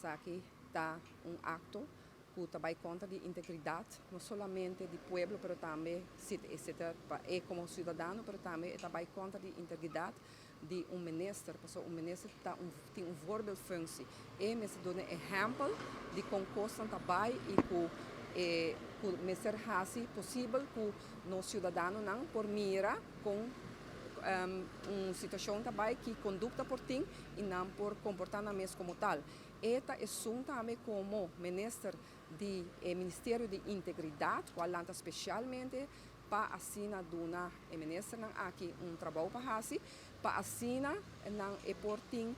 Esaki ta un acto cu ta bay contra di integridad, no solamente di pueblo, pero tambe si pa e como ciudadano, pero tambe ta bay contra di integridad di un minister, pasobra un minister tin un voorbeeldfunctie. E mester duna ehempel di con cos ta bay y cu mester haci posibel cu nos ciudadanonan por mira con un situacion tambe cu conducta por tin y nan por comporta nan mes como tal. E ta esun tambe como minister di Ministerio di Integridad, cual ta specialmente pa asina duna e ministernan aki un trabou pa haci, pa asina nan e por tin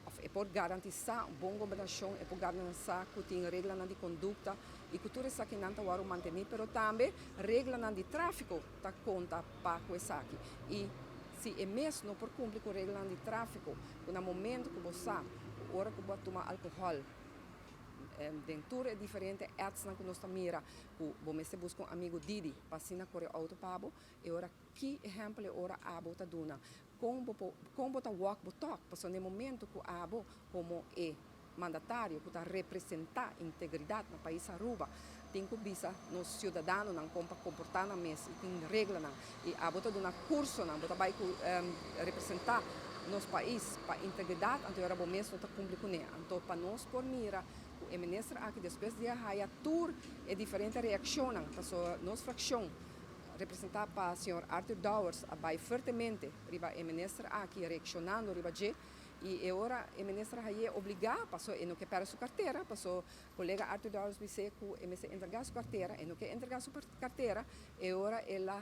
of e por garantisa un bon gobernacion, e por garantisa cu tin reglanan di conducta y cu tur esakinan ta wordo manteni, pero tambe reglanan di trafico ta conta pa esaki. Y si e mes no por cumpli cu reglanan di trafico, na momento cu bo sa, ora cu bo tuma alcohol, den tur e diferente ads cu nos mira, cu bo mester busca un amigo Didi, pa asina core auto pa bo, y ora ki ehempel e ora abo ta duna? Con bo ta walk bo talk? Pasobra na momento cu abo como e mandatario cu ta representa integridad na pais Aruba, tin cu bisa nos ciudadanonan con pa comporta nan mes y tin reglanan y abo ta duna cursonan, bo ta bay representa nos pais pa integridad, anto ora bo mes no ta cumpli cune. Anto pa nos por mira e minister aki despues di haya tur e diferente reaccionnan, pasobra nos fraccion representa pa señor Arthur Dowers a bay fuertemente riba e minister aki, reaccionando riba dje, y ora e minister a obliga, pasobra e no kier perde su cartera, pasobra colega Arthur Dowers bis'e cu e mester entrega su cartera, e no kier entrega su cartera, y ora el a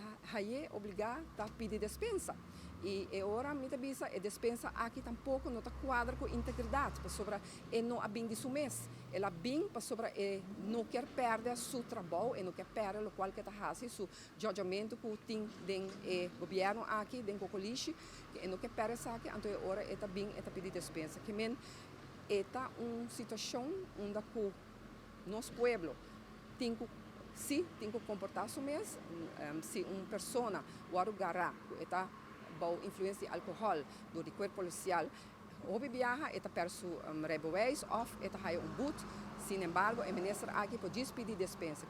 obliga ta pidi dispensa. Y ora mi bisa e dispensa aki tampoco no ta cuadra cu integridad, pasobra e no a bin di su mes. El a bin pasobra e no kier perde su trabou, e no kier perde loke cu ta haci, su judgmento cu tin den e gobierno aki, den coalitie, e no kier perde esaki, anto ora e ta bin e ta pidi dispensa. Kiermen e ta un situacion unda cu nos pueblo tin cu si tin cu comporta su mes. Si un persona wordo gara ta bou influencia di alcohol door di cuerpo policial, hopi biaha e ta perde su rijbewijs of e ta haya un boete. Sin embargo, e minister aki por pidi dispensa.